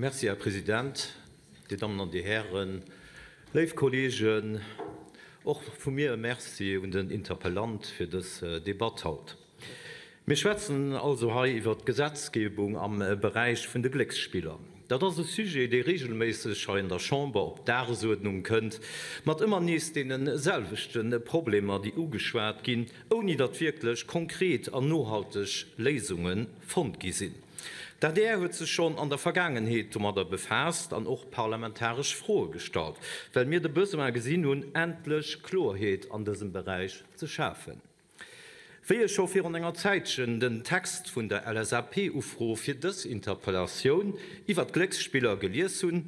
Merci, Här President, Dir Dammen an Dir Hären, léif Kolleegen. Och vu mir e Merci un den Interpellant fir dës Debatt haut. Mir schwätzen also hei iwwert d'Gesetzgebung am Beräich vun de Glécksspiller. Dat ass e Sujet, dee regelméisseg hei an der Chamber op d'Dagesuerdnung kënnt, mat ëmmer nees deene selwechte Problemer, déi ugeschwat ginn, ouni datt wierklech konkret an nohalteg Léisunge fonnt gi sinn. D'adr huet sech schonn an der Vergaangenheet domadder befaasst an och parlamentaresch Froe gestallt, well mir de Besoin gesinn hunn, endlech Kloerheet an dësem Beräich ze schafen. Wéi ech scho virun enger Zäitchen den Text vun der LSAP-Ufro fir dës Interpellatioun iwwer d'Glécksspiller gelies hunn,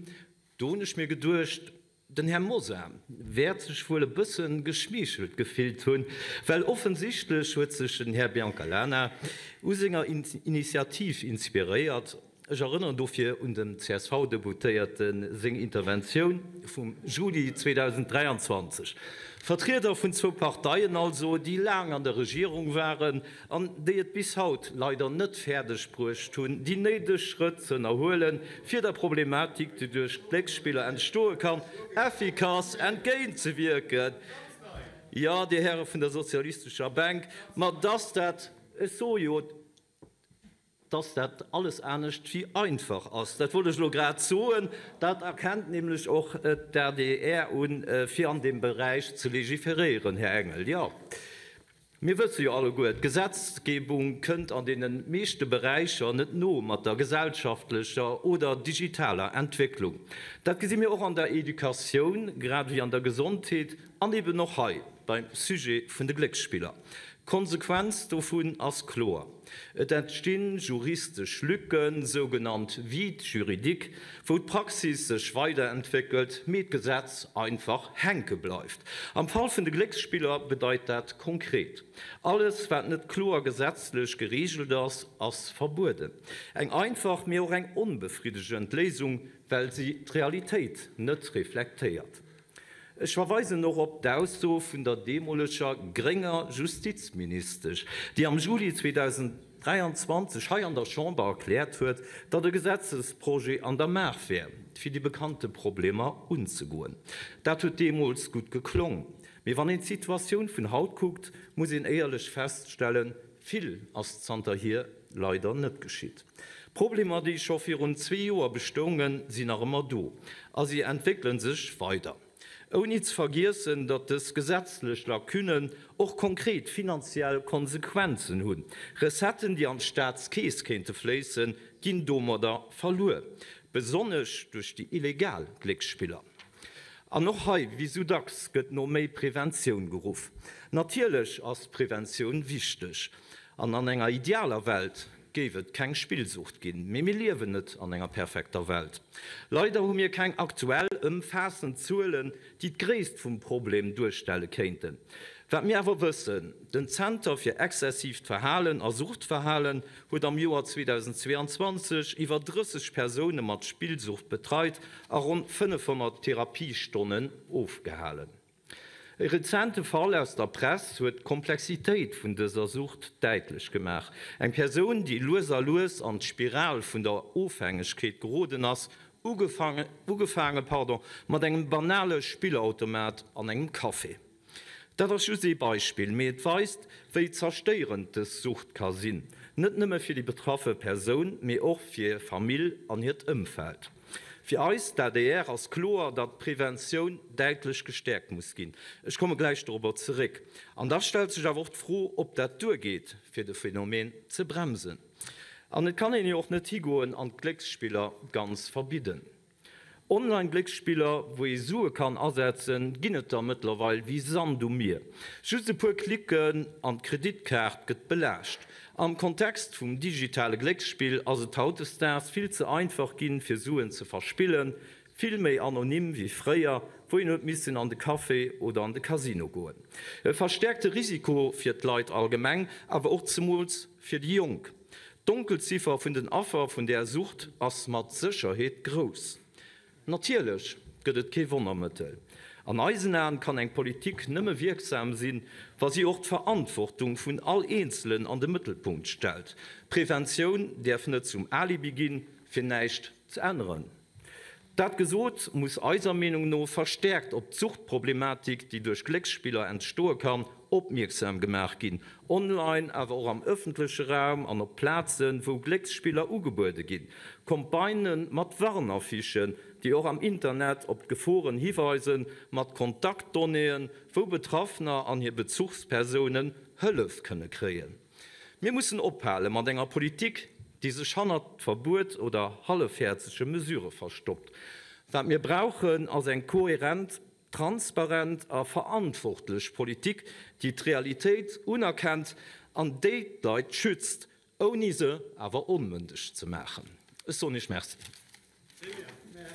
do hunn ech mir geduecht, den Här Mosar wäert sech wuel e bësse geschmeechelt gefillt hunn, well offensichtlech huet sech den Här Biancalana u senger Initiativ inspiréiert. Ech erënneren dofir un dem CSV-Deputéierte seng Interventioun vum Juli 2023. Vertrieder vun zwou Parteien also, déi laang an der Regierung waren an déi et bis haut leider net fäerdeg bruecht hunn, déi néideg Schrëtt ze ënnerhuelen, fir der Problematik, déi duerch d'Glécksspiller entstoe kann, effikass entgéintzewierken. Jo, Dir Häre vun der sozialistescher Bänk, ma dass dat, ech soe jo, Dass dat alles anescht wéi einfach ass, dat wollt ech elo grad soen. Dat erkennt nämlech och d'ADR un, fir an deem Beräich ze legiferéieren, Här Engel. Jo, mir wësse jo alleguer, d'Gesetzgebung kënnt an deene meeschte Beräicher net no mat der gesellschaftlecher oder digitaler Entwécklung. Dat gesi mir och an der Educatioun, grad ewéi an der Gesondheet an eben och hei beim Sujet vun de Glécksspiller. D'Konsequenz dovun ass kloer, Et entstinn juristesch Lücken, sougenannt Vides juridiques, wou d'Praxis sech weiderentwéckelt, mee d'Gesetz einfach hänke bleift. Am Fall vun de Glécksspiller bedeit dat konkret, Alles, wat net kloer gesetzlech gereegelt ass, ass verbueden. Eng einfach, mee och eng onbefriddegend Léisung, well si d'Realitéit net reflektéiert. Ech verweisen och op d'Ausso vun der deemoleger grénger Justizministesch, déi am Juli 2023 hei an der Chamber erkläert huet, datt e Gesetzesprojet an der Maach wär, fir déi bekannte Problemer unzegoen. Dat huet deemools gutt geklong. Mee wann een d'Situatioun vun haut kuckt, muss een éierlech feststellen, Vill ass zanterhier leider net geschitt. D'Problemer, déi scho virun zwee Joer bestoungen, sinn nach ëmmer do a si entwéckele sech weider. Ouni ze vergiessen, datt dës gesetzlech Lacunnen och konkret finanziell Konsequenzen hunn. Recetten, déi an d'Staatskeess kéinte fléissen, ginn domadder verluer, besonnesch duerch déi illegal Glécksspiller. An och hei, wéi sou dacks, gëtt no méi Preventioun geruff. Natierlech ass Preventioun wichteg. An an enger idealer Welt géif et keng Spillsucht ginn. Mee mir liewen net an enger perfekter Welt. Leider hu mir keng aktuell, ëmfaassend Zuelen, déi d'Gréisst vum Problem duerstelle kéinten. Wat mir awer wëssen, Den Zenter fir exzessiivt Verhalen a Suchtverhalen huet am Joer 2022 iwwer 30 Persoune mat Spillsucht betreit a ronn 500 Therapiestonnen ofgehalen. E rezente Fall aus der Press huet d'Komplexitéit vun dëser Sucht däitlech gemaach. Eng Persoun, déi lues a lues an d'Spiral vun der Ofhängegkeet geroden ass, ugefaange mat engem banale Spillautomat an engem Café. Dat ass just ee Beispill, mee et weist, wéi zerstéierend dës Sucht ka sinn, net nëmme fir déi betraffe Persoun, mee och fir hir Famill an hiert Ëmfeld. Fir eis, d'ADR, ass kloer, datt d'Preventioun däitlech gestäerkt muss ginn. Ech komme gläich dorobber zeréck. An da stellt sech awer och d'Fro, ob dat duergeet, fir de Phänomen ze bremsen. An et kann een jo och net higoen an d'Glécksspiller ganz verbidden. Online-Glécksspiller, wou ee Sue kann asetzen, ginn et der mëttlerweil wéi Sand um Mier. Just e puer Klicken an d'Kreditkaart gëtt belaascht. Am Kontext vum digitale Glécksspill ass et hautdesdaags vill ze einfach ginn, fir Suen ze verspillen. Vill méi anonym wéi fréier, wou een huet missen an de Café oder an de Casino goen. E verstäerkte Risiko fir d'Leit allgemeng, awer och zemools fir déi Jonk. D'Donkelziffer vun den Affer vun där Sucht ass mat Sécherheet grouss. Natierlech gëtt et kee Wonnermëttel. An eisen Aen kann eng Politik nëmme wierksam sinn, wa si och d'Verantwortung vun all Eenzelen an de Mëttelpunkt stellt. Preventioun däerf net zum Alibi ginn, fir näischt ze änneren. Dat gesot, muss eiser Meenung no verstäerkt op d'Suchtproblematik, déi duerch Glécksspiller entstoe kann, opmierksam gemaach ginn, online, awer och am ëffentleche Raum an op Plazen, wou Glécksspiller ugebuede ginn. Campagnë mat Warnaffichen, déi och am Internet op d'Geforen hiweisen, mat Kontaktdonnéeën, wou Betraffener an hir Bezuchspersounen Hëllef kënne kréien. Mir mussen ophale mat enger Politik, déi sech hannert Verbuet oder hallefhäerzege Mesure verstoppt. Wat mir brauchen, ass eng kohärent, transparent a verantwortlech Politik, déi d'Realitéit unerkennt an déi d'Leit schützt, ouni se awer onmëndeg ze maachen. Ech soen Iech Merci.